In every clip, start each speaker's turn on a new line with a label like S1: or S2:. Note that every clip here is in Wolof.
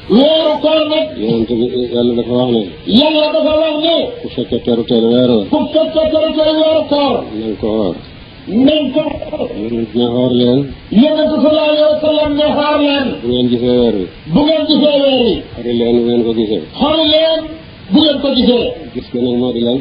S1: weeru koor nag.
S2: yonent bi yàlla dafa wax ne.
S1: yàlla dafa wax ne.
S2: ku fekkee teru teru weeru.
S1: ku fekkee teru teru weeru koor.
S2: nañ ko woor.
S1: nañ ko woor.
S2: yonent ne xoor leen.
S1: yonent sallallahu alayhi wa sallam ne xoor leen.
S2: bu ngeen gisee weer wi.
S1: bu ngeen gisee weer wi.
S2: xori leen bu ngeen ko gisee.
S1: xori leen bu ngeen ko gisee.
S2: gis ko nag moo di lan.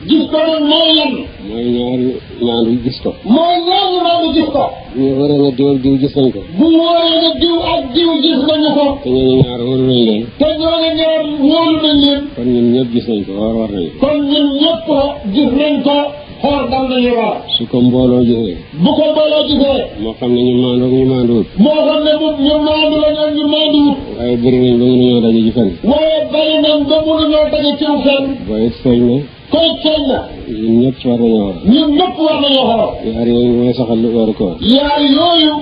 S1: gis ko nag mooy lan.
S2: mooy ñaari maandu gis ko.
S1: mooy ñaari maandu gis ko.
S2: bu ñu waree ne diw ak diw gis nañ ko.
S1: bu wóoree ne diw ak diw gis nañu ko.
S2: te ñooñu ñaar wóolu nañ leen.
S1: te ñooñu ñaar wóolu nañ leen.
S2: kon ñun ñëpp gis nañ ko war nañ ko.
S1: kon ñun ñëpp gis nañ ko xool dal nañu war.
S2: su ko mbooloo gisee.
S1: bu ko mbooloo gisee.
S2: moo xam ne ñu maandu ak ñu maanduwut.
S1: moo xam ne moom ñu maandu lañ ak ñu maanduwut.
S2: waaye bëri nañ ba mënuñoo daje ci fenn.
S1: waaye bëri nañ ba mënuñoo daje ci fenn.
S2: booy feeñ na.
S1: koy feeñ na.
S2: ñun ñëpp war nañoo xool.
S1: ñun ñëpp war nañoo xool.
S2: yaar yooyu mooy saxal lu weeru koor.
S1: yaar yooyu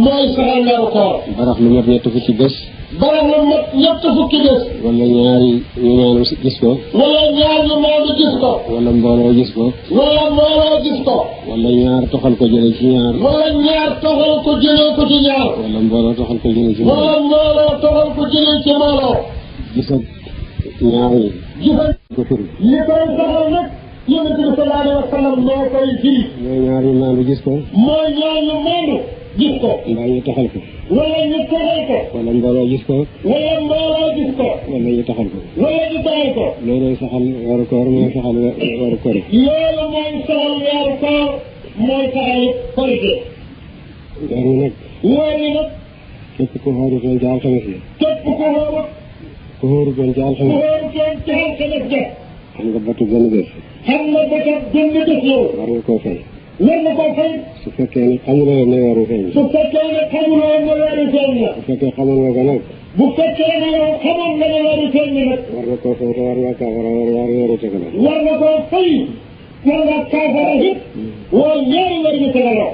S1: mooy saxal weeru koor.
S2: barax lu mat ñett fukki bés.
S1: barax lu mat ñett fukki bés.
S2: wala ñaari ñu maandu gis ko.
S1: wala ñaar ñu maandu gis ko.
S2: wala mbooloo gis ko.
S1: wala mbooloo gis ko.
S2: wala ñaar toxal ko jëlee ci ñaar.
S1: wala ñaar toxal ko jëlee ko ci ñaar.
S2: wala mbooloo toxal ko jëlee ci mbooloo.
S1: wala mbooloo toxal ko jëlee ci mbooloo.
S2: gis ak ñaar yi.
S1: gisal
S2: ko firi.
S1: li koy saxal nag yonent bi sallallahu alayhi wa sallam moo koy firi.
S2: mooy ñaar ñu maandu gis ko.
S1: mooy ñaar ñu maandu gis ko.
S2: mbaa ñu toxal ko.
S1: wala ñu toxal ko.
S2: wala mbooloo gis ko.
S1: wala mbooloo gis ko.
S2: wala ñu toxal ko.
S1: wala ñu toxal ko.
S2: loolooy saxal weeru koor mooy saxal weeru koor.
S1: loolu mooy saxal weeru koor mooy saxal korite.
S2: weer wi nag.
S1: weer wi nag.
S2: képp ku xóoru doon ci alxames yi.
S1: képp ku xóoru.
S2: ku xóoru doon ci
S1: ku
S2: alxames.
S1: xóoru doon ci alxames ja.
S2: xam nga batu benn bés.
S1: xam nga ba kat benn bés yow.
S2: war nga koo fay.
S1: war nga koo fay.
S2: su fekkee ne xamuloo ne weeru feeñ.
S1: su fekkee ne xamuloo ne weeru feeñ la.
S2: bu fekkee xamoon nga ko nag.
S1: bu fekkee ne yow xamoon nga ne weeru feeñ la nag.
S2: war nga koo fay te war nga kaafara war weeru tegale.
S1: war nga koo fay. war nga kaafara it. wala ñaari weer yu tegaloo.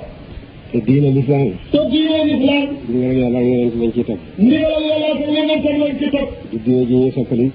S2: te diine lislaam.
S1: te diine lislaam.
S2: ndigal yàlla ak yonent lañ ciy teg.
S1: ndigal yàlla ak yonent lañ ci teg.
S2: du diine ji ñuy soppali.